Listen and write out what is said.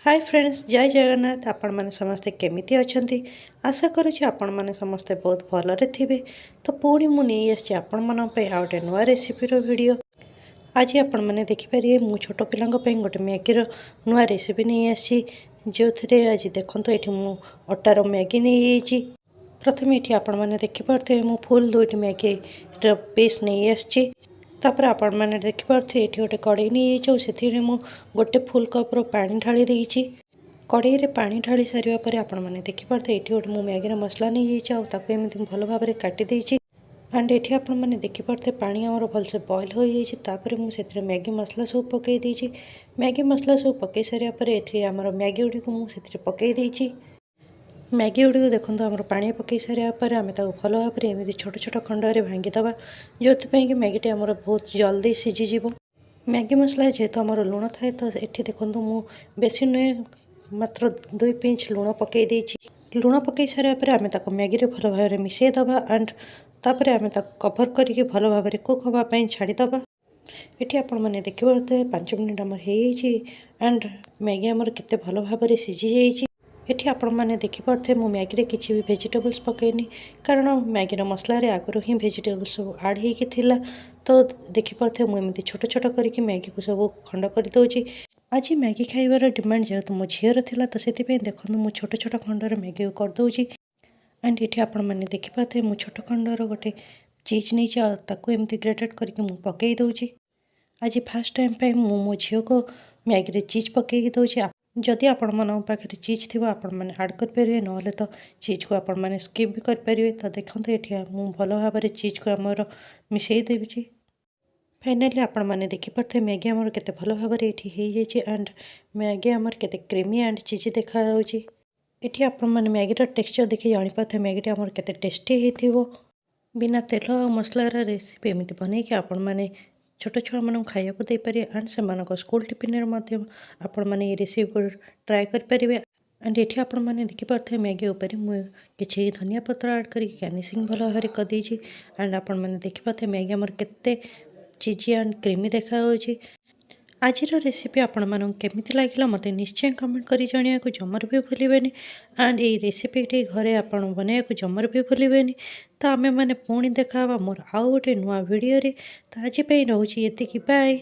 High friends, ଜୟ ଜଗନ୍ନାଥ। ଆପଣମାନେ ସମସ୍ତେ କେମିତି ଅଛନ୍ତି? ଆଶା କରୁଛି ଆପଣମାନେ ସମସ୍ତେ ବହୁତ ଭଲରେ ଥିବେ। ତ ପୁଣି ମୁଁ ନେଇ ଆସିଛି ଆପଣମାନଙ୍କ ପାଇଁ ଆଉ ଗୋଟେ ନୂଆ ରେସିପିର ଭିଡ଼ିଓ। ଆଜି ଆପଣମାନେ ଦେଖିପାରିବେ, ମୁଁ ଛୋଟ ପିଲାଙ୍କ ପାଇଁ ଗୋଟେ ମ୍ୟାଗିର ନୂଆ ରେସିପି ନେଇ ଆସିଛି, ଯେଉଁଥିରେ ଆଜି ଦେଖନ୍ତୁ, ଏଠି ମୁଁ ଅଟାର ମ୍ୟାଗି ନେଇଯାଇଛି। ପ୍ରଥମେ ଏଠି ଆପଣମାନେ ଦେଖିପାରୁଥିବେ, ମୁଁ ଫୁଲ୍ ଦୁଇଟି ମ୍ୟାଗିର ପିସ୍ ନେଇ ଆସିଛି। ତାପରେ ଆପଣମାନେ ଦେଖିପାରୁଥିବେ, ଏଠି ଗୋଟେ କଡ଼େଇ ନେଇଯାଇଛି ଆଉ ସେଥିରେ ମୁଁ ଗୋଟେ ଫୁଲ୍ କପ୍ର ପାଣି ଢାଳି ଦେଇଛି। କଡ଼େଇରେ ପାଣି ଢାଳି ସାରିବା ପରେ ଆପଣମାନେ ଦେଖିପାରୁଥିବେ, ଏଠି ଗୋଟେ ମୁଁ ମ୍ୟାଗିର ମସଲା ନେଇଯାଇଛି ଆଉ ତାକୁ ଏମିତି ଭଲ ଭାବରେ କାଟି ଦେଇଛି। ଆଣ୍ଡ ଏଠି ଆପଣମାନେ ଦେଖିପାରୁଥିବେ, ପାଣି ଆମର ଭଲସେ ବଏଲ୍ ହୋଇଯାଇଛି। ତାପରେ ମୁଁ ସେଥିରେ ମ୍ୟାଗି ମସଲା ସବୁ ପକାଇ ଦେଇଛି। ମ୍ୟାଗି ମସଲା ସବୁ ପକାଇ ସାରିବା ପରେ ଏଥିରେ ଆମର ମ୍ୟାଗି ଗୁଡ଼ିକୁ ମୁଁ ସେଥିରେ ପକାଇ ଦେଇଛି। ମ୍ୟାଗି ଗୁଡ଼ିକୁ ଦେଖନ୍ତୁ, ଆମର ପାଣି ପକାଇ ସାରିବା ପରେ ଆମେ ତାକୁ ଭଲ ଭାବରେ ଏମିତି ଛୋଟ ଛୋଟ ଖଣ୍ଡରେ ଭାଙ୍ଗିଦେବା, ଯେଉଁଥିପାଇଁ କି ମ୍ୟାଗିଟି ଆମର ବହୁତ ଜଲ୍ଦି ସିଝିଯିବ। ମ୍ୟାଗି ମସଲା ଯେହେତୁ ଆମର ଲୁଣ ଥାଏ, ତ ଏଠି ଦେଖନ୍ତୁ, ମୁଁ ବେଶୀ ନୁହେଁ, ମାତ୍ର 2 ପିଞ୍ଚ ଲୁଣ ପକାଇ ଦେଇଛି। ଲୁଣ ପକାଇ ସାରିବା ପରେ ଆମେ ତାକୁ ମ୍ୟାଗିରେ ଭଲ ଭାବରେ ମିଶାଇ ଦେବା। ଆଣ୍ଡ ତାପରେ ଆମେ ତାକୁ କଭର୍ କରିକି ଭଲ ଭାବରେ କୁକ୍ ହେବା ପାଇଁ ଛାଡ଼ିଦେବା। ଏଠି ଆପଣମାନେ ଦେଖିପାରୁଥିବେ, 5 ମିନିଟ୍ ଆମର ହେଇଯାଇଛି ଆଣ୍ଡ ମ୍ୟାଗି ଆମର କେତେ ଭଲ ଭାବରେ ସିଝି ଯାଇଛି। ଏଠି ଆପଣମାନେ ଦେଖିପାରୁଥିବେ, ମୁଁ ମ୍ୟାଗିରେ କିଛି ବି ଭେଜିଟେବଲ୍ସ ପକାଇନି, କାରଣ ମ୍ୟାଗିର ମସଲାରେ ଆଗରୁ ହିଁ ଭେଜିଟେବଲ୍ସ ସବୁ ଆଡ଼୍ ହେଇକି ଥିଲା। ତ ଦେଖିପାରୁଥିବେ, ମୁଁ ଏମିତି ଛୋଟ ଛୋଟ କରିକି ମ୍ୟାଗିକୁ ସବୁ ଖଣ୍ଡ କରିଦେଉଛି। ଆଜି ମ୍ୟାଗି ଖାଇବାର ଡିମାଣ୍ଡ ଯେହେତୁ ମୋ ଝିଅର ଥିଲା, ତ ସେଥିପାଇଁ ଦେଖନ୍ତୁ, ମୁଁ ଛୋଟ ଛୋଟ ଖଣ୍ଡରେ ମ୍ୟାଗିକୁ କରିଦେଉଛି। ଆଣ୍ଡ ଏଠି ଆପଣମାନେ ଦେଖିପାରୁଥିବେ, ମୁଁ ଛୋଟ ଖଣ୍ଡର ଗୋଟେ ଚିଜ୍ ନେଇଛି ଆଉ ତାକୁ ଏମିତି ଗ୍ରେଟେଡ଼ କରିକି ମୁଁ ପକାଇ ଦେଉଛି। ଆଜି ଫାର୍ଷ୍ଟ ଟାଇମ୍ ପାଇଁ ମୁଁ ମୋ ଝିଅକୁ ମ୍ୟାଗିରେ ଚିଜ୍ ପକାଇକି ଦେଉଛି। ଯଦି ଆପଣମାନଙ୍କ ପାଖରେ ଚିଜ୍ ଥିବ, ଆପଣମାନେ ଆଡ଼୍ କରିପାରିବେ, ନହେଲେ ତ ଚିଜ୍କୁ ଆପଣମାନେ ସ୍କିପ୍ ବି କରିପାରିବେ। ତ ଦେଖନ୍ତୁ, ଏଠି ମୁଁ ଭଲ ଭାବରେ ଚିଜ୍କୁ ଆମର ମିଶାଇ ଦେଉଛି। ଫାଇନାଲି ଆପଣମାନେ ଦେଖିପାରୁଥିବେ, ମ୍ୟାଗି ଆମର କେତେ ଭଲ ଭାବରେ ଏଠି ହେଇଯାଇଛି। ଆଣ୍ଡ ମ୍ୟାଗି ଆମର କେତେ କ୍ରିମି ଆଣ୍ଡ ଚିଜି ଦେଖାଯାଉଛି। ଏଠି ଆପଣମାନେ ମ୍ୟାଗିର ଟେକ୍ସଚର୍ ଦେଖି ଜାଣିପାରୁଥିବେ, ମ୍ୟାଗିଟା ଆମର କେତେ ଟେଷ୍ଟି ହେଇଥିବ। ବିନା ତେଲ ଆଉ ମସଲାର ରେସିପି ଏମିତି ବନେଇକି ଆପଣମାନେ ଛୋଟ ଛୁଆମାନଙ୍କୁ ଖାଇବାକୁ ଦେଇପାରିବେ। ଆଣ୍ଡ ସେମାନଙ୍କ ସ୍କୁଲ ଟିଫିନରେ ମଧ୍ୟ ଆପଣମାନେ ଏଇ ରେସିପିକୁ ଟ୍ରାଏ କରିପାରିବେ। ଆଣ୍ଡ ଏଠି ଆପଣମାନେ ଦେଖିପାରୁଥିବେ, ମ୍ୟାଗି ଉପରେ ମୁଁ କିଛି ଧନିଆ ପତ୍ର ଆଡ଼୍ କରିକି ଗାର୍ନିସିଂ ଭଲ ଭାବରେ କରିଦେଇଛି। ଆଣ୍ଡ ଆପଣମାନେ ଦେଖିପାରୁଥିବେ, ମ୍ୟାଗି ଆମର କେତେ ଚିଜି ଆଣ୍ଡ କ୍ରିମି ଦେଖାଯାଉଛି। ଆଜିର ରେସିପି ଆପଣମାନଙ୍କୁ କେମିତି ଲାଗିଲା, ମୋତେ ନିଶ୍ଚୟ କମେଣ୍ଟ କରି ଜଣାଇବାକୁ ଜମାରୁ ବି ଭୁଲିବେନି। ଆଣ୍ଡ ଏଇ ରେସିପିଟି ଘରେ ଆପଣ ବନାଇବାକୁ ଜମାରୁ ବି ଭୁଲିବେନି। ତ ଆମେମାନେ ପୁଣି ଦେଖା ହେବା ମୋର ଆଉ ଗୋଟେ ନୂଆ ଭିଡ଼ିଓରେ। ତ ଆଜି ପାଇଁ ରହୁଛି ଏତିକି। ବାଏ।